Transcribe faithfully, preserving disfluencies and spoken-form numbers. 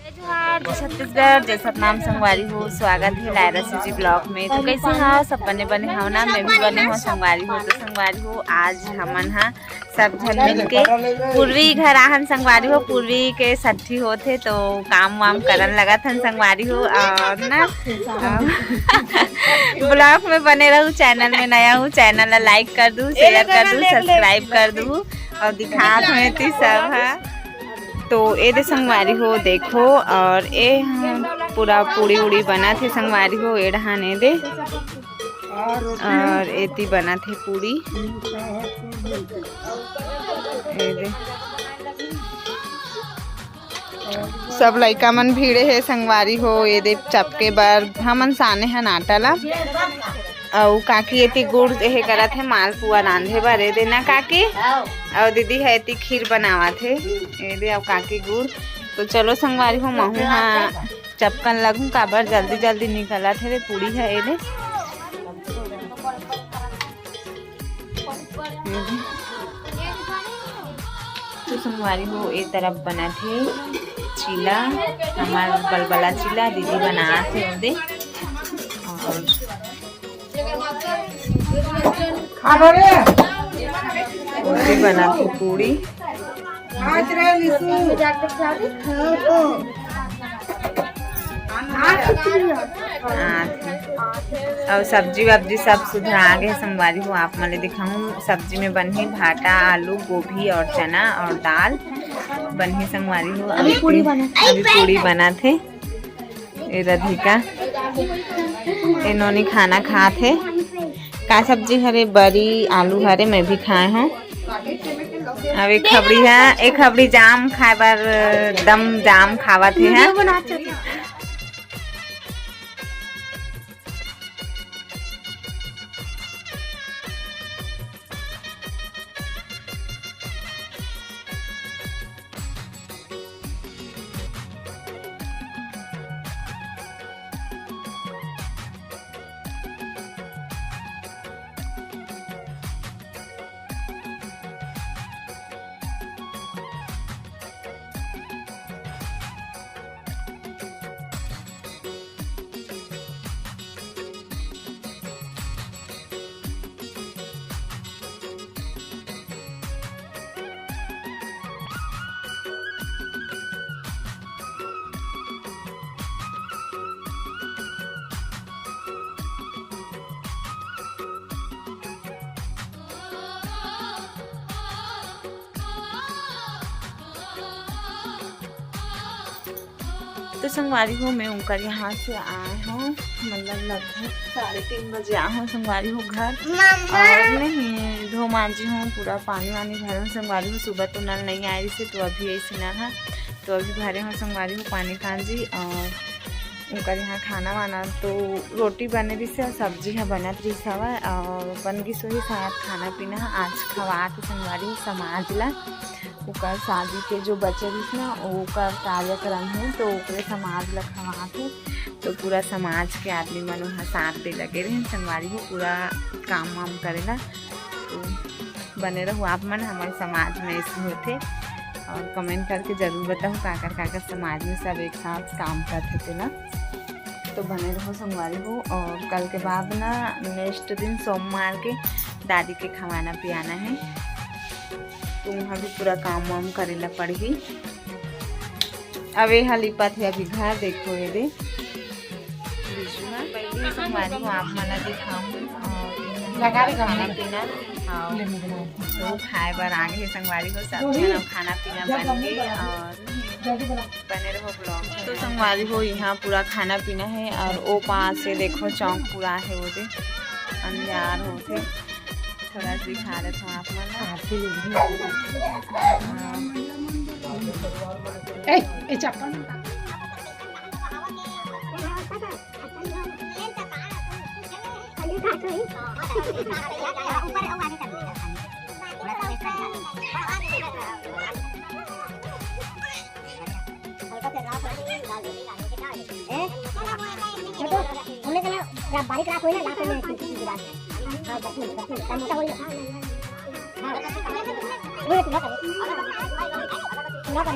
जोहार, जय छत्तीसगढ़, जय सतनाम संगवारी हो। स्वागत हे लायरा सीजी ब्लॉग में। तो कइसे हव सब? बने बने हव ना? मैं भी बने हव संगवारी हो। तो संगवारी हो, आज हमन ह सब झन मिल के पूर्वी घर आहन संगवारी हो। पूर्वी के सट्ठी होत हे तो काम वाम करन लगत हन संगवारी हो। और ना ब्लॉग में बने रहू, चैनल में नया हूँ, चैनल ला लाइक कर दू, शेयर कर दू, सब्सक्राइब कर दू। और दिखात हूँ एती सब ह। तो ए दे संगवारी हो देखो, और ए ह पूरा पूड़ी उड़ी बनत हे संगवारी हो। ए डहान ए दे और एती बनत हे पूड़ी। ए दे सब लइका मन भीड़े हे संगवारी हो। ए दे चपके बर हमन साने हन आटा ला। अउ काकी एती गुड़ एहे करत हे मालपुआ रांधे बर, ए दे ना काकी। अउ दीदी ह एती खीर बनावत हे, ए दे अउ काकी गुड़। तो चलो संगवारी हो, महू ह चपकन लगहूँ, काबर जल्दी जल्दी निकलत हे रे पूड़ी ह, ए दे। तो संगवारी हो, ए तरफ बनत हे चीला, हमार बलबला चीला दीदी बनात हे ओदे। और ओदे बनत हे पूड़ी। हाँ, और सब्जी वब्जी सब सुधरा गे संगवारी हो। आप मन ले दिखाऊँ, सब्जी में बनही भाटा, आलू, गोभी और चना और दाल बनही संगवारी हो। अभी पूड़ी बना, अभी पूड़ी बनत हे। ए राधिका, ए नोनी खाना खात हे। का सब्जी हरे? बरी, आलू हरे, मैं भी खाए हूँ। अब एक खबड़ी है, एक खबड़ी जाम खाए बर, एकदम जाम खावत हे। तो संगवारी हो, मैं उनकर यहाँ से आए हूँ, मतलब लगभग साढ़े तीन बजे आए हूँ संगवारी हो घर। और नहीं धो मांजी हूँ, पूरा पानी वानी भरे हूँ संगवारी हो। सुबह तो नल नहीं आए रहिसे, तो अभी ऐसे नल है, तो अभी भरे हूँ संगवारी हो पानी कांजी। और उनकर यहाँ खाना वाना तो रोटी बने रहिसे और सब्जी ह बनत रहिस हवय और बन गिस होही शायद खाना पीना ह। आज खवात हे संगवारी हो समाज ला, ओकर शादी के जो बचे रहिस ना, ओकर कार्यक्रम हे, तो ओकरे समाज ला खवात हे। तो पूरा समाज के आदमी मन वहाँ साथ दे लगे रहे संगवारी हो, पूरा काम वाम करेला। तो बने रहू आप मन, हमारे समाज में ऐसे होथे। और कमेंट करके जरूर बताओ, काकर काकर समाज में सब एक साथ काम करथे तेला। तो बने रहो संगवारी हो। और कल के बाद ना, नेक्स्ट दिन सोमवार के दादी के खवाना पियाना है, तो वहाँ भी पूरा काम वाम करे ला पड़ही। अब ये लिपत हे अभी घर, देखो ये दे। संगवारी हो, आप मन ला दिखाऊं, अ, खाना पीना, अ, तो खाए बर आगे हे संगवारी हो, सब झन अब खाना पीना बन गे और बने रहो ब्लॉग। तो संगवारी हो, यहाँ पूरा खाना पीना है और ओ पास से देखो चौक पूरा है, वो दे अंधियार होथे। थोड़ा सा दिखा देत हूँ आप मन ला। ए, ए चप्पल हमने कहा, बारीक राख होई ना, राख होई ना, मोटा होई ना। हाँ। पूरा पूरा कर। पूरा कर।